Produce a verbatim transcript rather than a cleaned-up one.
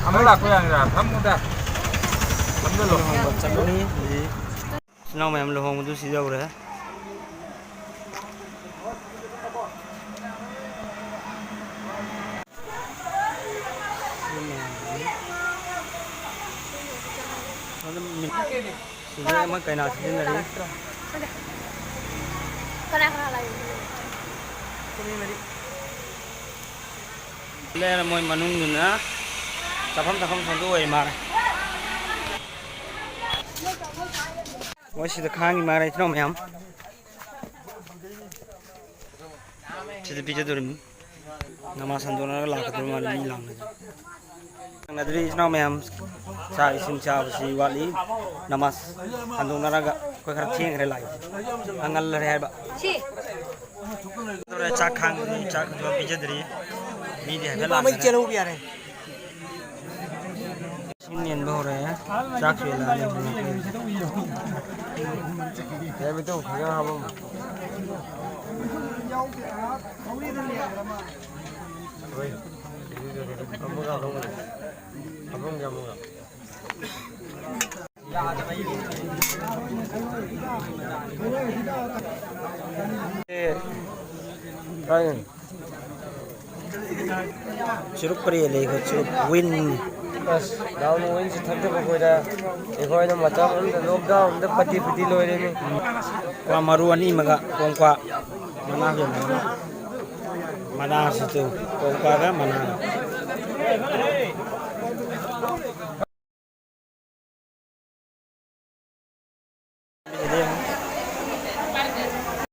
ꯑꯃ ꯂꯥꯛꯄ ꯌꯥꯒꯦꯔꯥ? ꯐꯝꯃꯨꯗ꯫ ꯐꯝꯖꯜꯂꯣ꯫ ꯂꯨꯍꯣꯡꯕ ꯆꯠꯂꯅꯤ ꯍꯧꯖꯤꯛ꯫ ꯏꯆꯤꯟ ꯏꯅꯥꯎ ꯃꯌꯥꯝ ꯂꯨꯍꯣꯡꯕꯗꯨ ꯁꯤ ꯌꯧꯔꯦ꯫ ꯁꯤꯗ ꯑꯃ ꯀꯩꯅꯥ ꯁꯤꯖꯤꯟꯅꯔꯤ꯫ ꯀꯅꯥ ꯀꯅꯥ ꯂꯥꯛꯏꯅꯣ? ꯂꯩꯔ ꯃꯣꯏ ꯃꯅꯨꯡꯗꯨꯅ ꯆꯥꯐꯝ ꯊꯛꯐꯝ ꯁꯪꯗ ꯑꯣꯏꯔ ꯃꯥꯜꯂꯦ꯫ ꯃꯣꯏ ꯁꯤꯗ ꯈꯥꯡꯉꯤ ꯃꯥꯜꯂꯦ ꯏꯆꯤꯟ ꯏꯅꯥꯎ ꯃꯌꯥꯝ꯫ ꯁꯤꯗ ꯄꯤꯖꯗꯣꯔꯤꯕꯅꯤ꯫ ꯅꯃꯥꯖ ꯍꯟꯗꯣꯛꯅꯔꯒ ꯂꯥꯛꯀꯗꯧꯔꯤ ꯃꯥꯜꯂꯤ ꯃꯤ ꯂꯥꯡꯅꯗꯅ꯫ ꯂꯥꯡꯅꯗ꯭ꯔꯤ ꯏꯆꯤꯟ ꯏꯅꯥꯎ ꯃꯌꯥꯝ꯫ ꯆꯥꯛ ꯏꯁꯤꯡ ꯆꯥꯕꯁꯤ ꯋꯥꯠꯂꯤ꯫ ꯅꯃꯥꯖ ꯍꯟꯗꯣꯛꯅꯔꯒ ꯑꯩꯈꯣꯏ ꯈꯔ ꯊꯦꯡꯈ꯭ꯔꯦ ꯂꯥꯛꯏꯁꯦ꯫ ꯈꯔ ꯉꯜꯂꯔꯦ ꯍꯥꯏꯕ꯫ ꯆꯥꯛ ꯈꯥꯡꯗ꯭ꯔꯤ, ꯆꯥꯛ ꯄꯤꯖꯗ꯭ꯔꯤ꯫ ꯃꯤꯗꯤ ꯍꯥꯏꯐꯦꯠ ꯂꯥꯡꯅꯔꯦ꯫ ꯆꯦꯜꯍꯧꯕ ꯌꯥꯔꯦ꯫ ꯏꯁꯤꯡ ꯌꯦꯟꯕ ꯍꯧꯔꯛꯑꯦ꯫ ꯆꯥꯛꯁꯨ ꯌꯦꯜꯂꯛꯑꯅꯤ꯫ ꯌꯥꯏꯃꯇꯣ, ꯐꯖꯅ ꯍꯥꯞꯄꯝꯃꯣ꯫ ꯍꯣꯏ꯫ ꯑꯃꯒ, ꯑꯃꯒ꯫ ꯍꯥꯞꯄꯝꯒꯦ, ꯑꯃꯒ꯫ ꯑꯦ, ꯀꯥꯏꯗꯅꯣ? ꯆꯨꯔꯨꯞ ꯄꯔꯦꯡ ꯂꯩ, ꯑꯩꯈꯣꯏ ꯆꯨꯔꯨꯞ ꯋꯤꯟ꯫ ꯑꯁ, ꯗꯥꯎꯟ ꯋꯤꯟꯁꯤ ꯊꯛꯇꯕ ꯀꯨꯏꯔꯦ꯫ ꯑꯩꯈꯣꯏꯅ ꯃꯇꯝ ꯑꯃꯗ ꯂꯣꯛꯗꯥꯎꯟꯗ ꯄꯇꯤ ꯄꯇꯤ ꯂꯣꯏꯔꯦꯅꯦ꯫ ꯀ꯭ꯋꯥ ꯃꯔꯨ ꯑꯅꯤ ꯑꯃꯒ ꯀꯣꯡꯀ꯭ꯋꯥ ꯃꯅꯥ ꯌꯣꯟꯕ ꯑꯃ꯫ ꯃꯅꯥꯁꯤꯁꯨ ꯀꯣꯡꯀ꯭ꯋꯥꯒ ꯃꯅꯥꯒ꯫